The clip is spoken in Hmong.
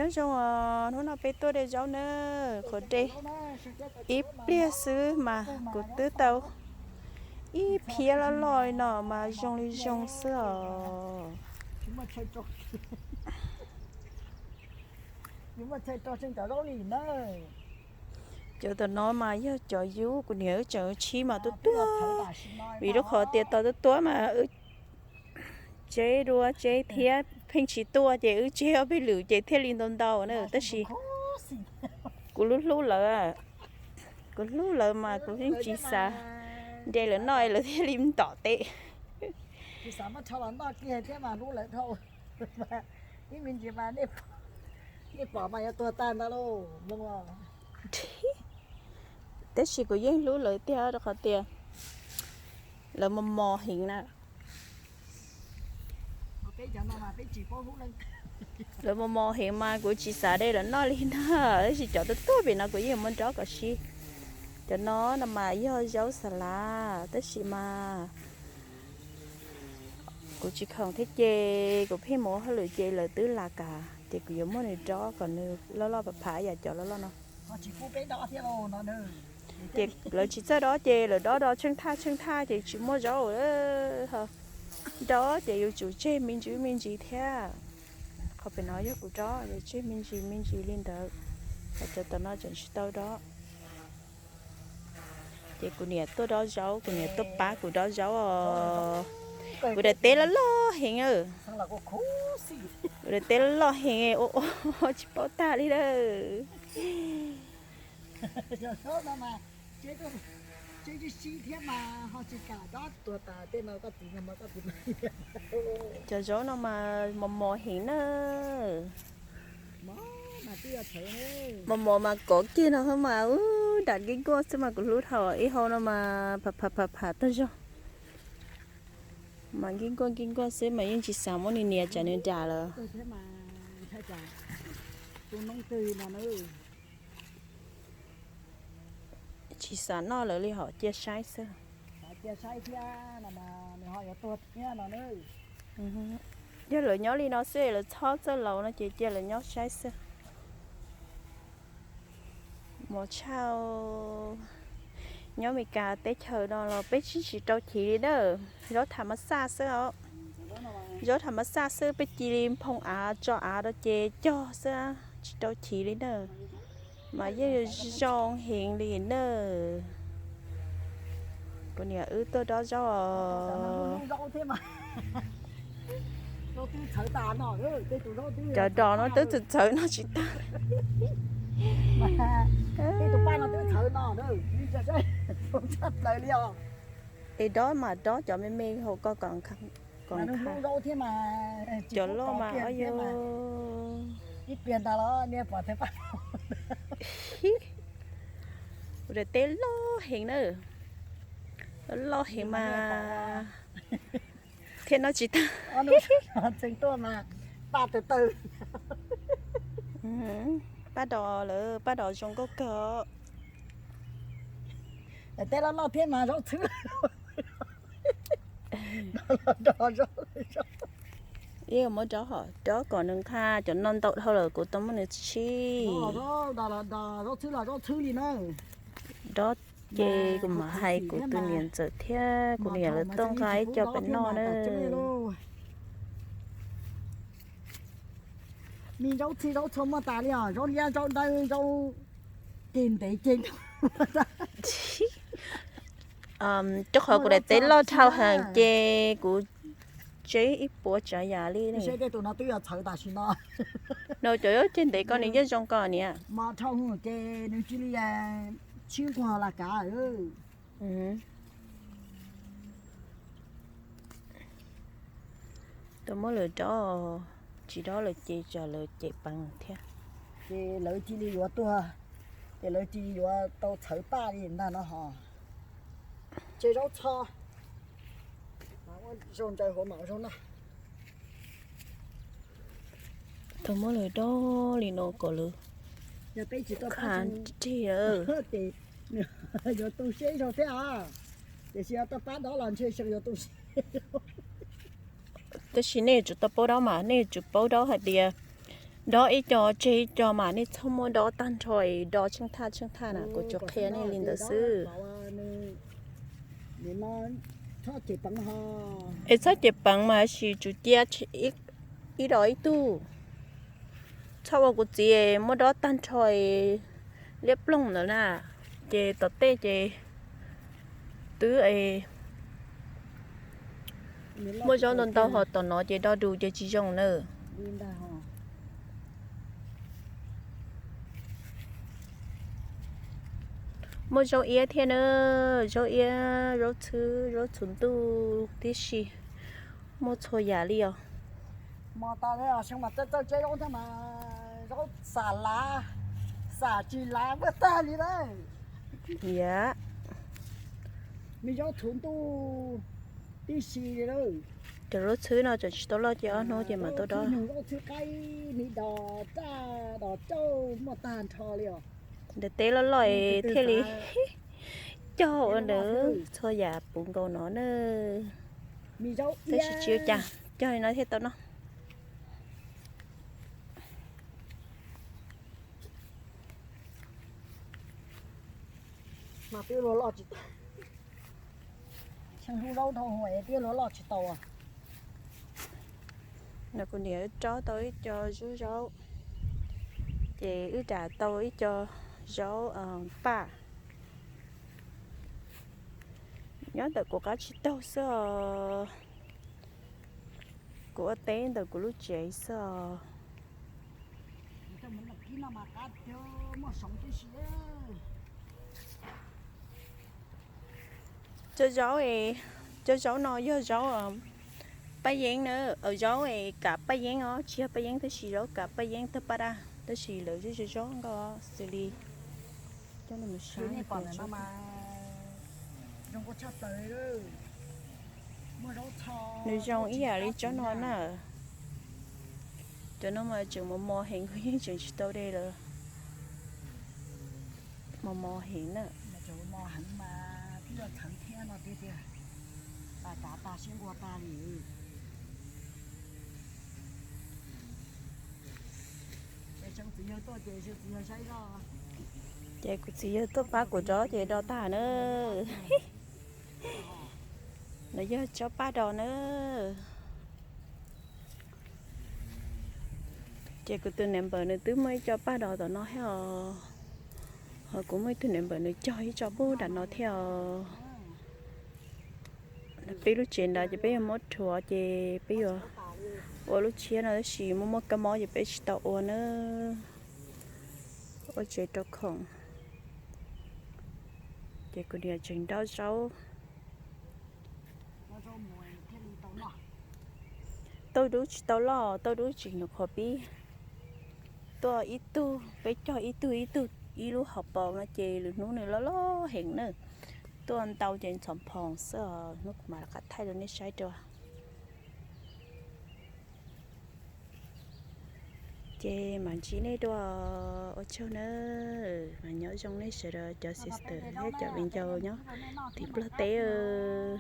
Nyob zoo os, hnub no peb tuaj de zaub na, qhuav de ib pliag xwb mas kuv twb tau ib phiab loj loj li no mas zoo li zoo xwb os. Cov tom no mas yog cov yub kuv niam wb tseem tshib mas tuaj tuaj, vim rau qhov tias tau tuaj tuaj mas wb tseb dua tseb thiab pheej tsis tuaj ces wb tseb ob peb lwm ces thiaj li ntau ntau na. Tab sis kuv hlub hlub lawv, kuv hlub lawv mas kuv yeej tsis xav de lawv noj lawv thiaj li ntom tes. Ib me ntsis mas nej pom mas yuav tuag tag ntag lauj. Tab sis kuv yeej hlub lawv tiag rau qhov tias lawv mos mos heev na. Lawv mos mos heev mas kuv tsis xav de lawv noj li ntag, tab sis cov tuaj tuaj pem no kuv yeej muab nrog kom sib. Cov no no mas yog zaub xas lav tab sis mas kuv tsis khoom thiab ces kuv pheej mus ua hauj lwm ces lawv twb lav kam ces kuv yuav muab nws dob kom nws loj loj phav phav yam cov loj loj no. Ces lawv tsis txawj dob ces lawv dob do tsheej thaj tsheej thaj ces tsis muaj zaub. Dob ces yuav tsum tseg me ntsis me ntsis thiab. Qhov pem no yog kuv dob, yuav tseg me ntsis me ntsis li ntawd, cov tom no tseem tsis tau dob. Ces kuv niam tuaj dob zaub, kuv niam tuaj pab kuv dob zaub os. Kuv daim teb loj loj heev, kuv daim teb loj loj heev ua ua tsis paub tag li lawm. Cov zaub no mas mos mos heev na. Mos mos mas kov kiag no mas ub, dam nkij nkuaj xwb mas kuv hlub dhau, ib hau no mas phav phav phav phav tag zog. Mas nkij nkuaj nkij nkuaj xwb mas yeej tsis xav muab nws nias tsam nws dam lawm. Tsis xav noj lawv li hom cia saib xwb. Yog lawv nyob li no xwb lawv txhob txawj laus no ces cia lawv nyob saib xwb. Mos tshaj, nyob Meskas teb chaws no los peb tsis tsis rau chiv li na, zaub tham mas xaj xwb os. Zaub tham mas xaj xwb, peb cia li nphoo av tso av rau ces cog xwb, tsis rau chiv li na. Mas yeej zoo heev li na. Kuv niam wb tuaj dob zaub os. Cov dos no twb txawv txawv no tsis tag. Es dob mas dob cov me me hauv ko kom kom nkha. Cov loj mas o yo. Kuv daim teb loj heev na, loj heev mas thiaj noj tsis tag. Paj dos lawm, paj dos zoo nkauj kawg. Daim teb loj loj thiab mas zaub txhwb. Yeej muab dob hom dob kom nws nkha, cov no ntau dhau lawm kuv tau muab nws tshib. Zaub txhwb los zaub txhwb li na. Dob ces kuv mam hais kuv tus niam ntxawm thiab kuv niam lawv tuaj nqa ib co pem noj na. Me zaub txhij zaub txhua muaj tas li os, zaub liab zaub dawb zaub ceg ntev ceg. Rau qhov kuv daim teb loj dhau heev ces kuv tseb ib puas tsav yam li. Seb tej tus no twb yuav txhawv tam sim no. No cov ceg ntev ko nws yeej zoo ko niam. Mos dhau ces nws cia li tshib nquag las kav. Tau muab lawv dob, tsis dob lawv ces tsam lawv cem peev thiab. Ces lawv cia li yuav tuag, ces lawv cia li yuav tau txhawv paj li ntag no ho. Ces zaub txho, zoo ntsaws hauv mom zoo no. Tau muab lawv dob li no kom lawv kha rig. Yuav tu siab zog thiab, tiam sis yog tuaj pab dob los ntshe xyov yuav tu siab. Tab sis nej yuav tsum tau paub dob mas, nej yuav tsum paub dob hais tias Dob ib co tseg ib co mas nej txhob muab dob tag nrho es do tsheej thaj tsheej thaj na, kuv tsuas qhia nej li ntawd xwb. Es txhob cev peev mas sis tsum cia ib dos ib tug. Txhob ua kuv txiv muab dob tag nrho es liab ploog ntawd na, ces tom tej ces twb es muaj zaub ntau ntau ho tom no ces do dus ces tsis zoo na. Muaj zaub iab thiab na, zaub iab, zaub txhwb, zaub txhuv ntuj tib si, muaj txhua yam li os. Mas tas li seb mas txawj txawj tseb zaub thiab mas zaub xam lav, xam tsis lav muaj tag li lawm. Yam, me zaub txhuv ntuj tib si li lawm. Cov zaub txhwb no tseem tsis tau loj ces ob hnub ces mam tau dob. Zaub txhwb qaib, me dos raj dos cauj muaj tag nrho li os. Ntawm teb loj loj es thiaj li cog ua ntawd txhua yam puv nkaus no na. Tab sis tsis ua cas, cog li no thiaj tau noj. Mas twb luag loj tsis tau, xyoo hlub zaub dhau hwv twb luag loj tsis tau. No kuv niam wb rov tau ib co zaub, ces wb ram tau ib co zaub paj. Nyob ntawm kuv qab tsib taug xwb os. Kuv ua teb ntawm kuv lub tsev xwb os. Cov zaub, cov zaub no yog zaub paj yeeb na, zaub kav paj yeeb os, tsis yog paj yeeb tab sis zaub kav paj yeeb tawg paj daj, tab sis lawv zej zog zoo nkauj xws li cov no. Nws zoo ib yam li cov no na. Cov no mas tseem mos mos heev, kuv yeej tseem tsis tau de lawm. Mos mos heev na. Ces kuv txiv yawg tuaj pab kuv dob ces do tag na. Lawv yog tsob paj dos na. Ces kuv tus niam npawg nws twb muaj ib co paj dos tom no thiab os. Ho kuv muaj ib tug niam npawg nws cog ib co pub nram no thiab os. Peb lub tsev ntawd ces peb yuav muab rhuav ces peb yuav ua lub tshiab no tab sis muaj muaj kab mob ces peb tsis tau ua na. Ua tsev rau khoom. Ces kuv niam tseem dob zaub. Tauj dub tsis tau loj, tauj dub tseem nyuam qhuav pib tuaj ib tug, peb cog ib tug ib tug ib lub hauv paus no ces lwm hnub nws loj loj heev na. Tuaj ntau ces ntxhov phoom xwb os, hnub kuv mam rov qab thaij rau nej saib dua. Ces mam ntsib nej dua, ua tsaug na, mas nyob zoo nej sawv daws cov sister thiab cov viv ncaus nyob tim Nplog teb.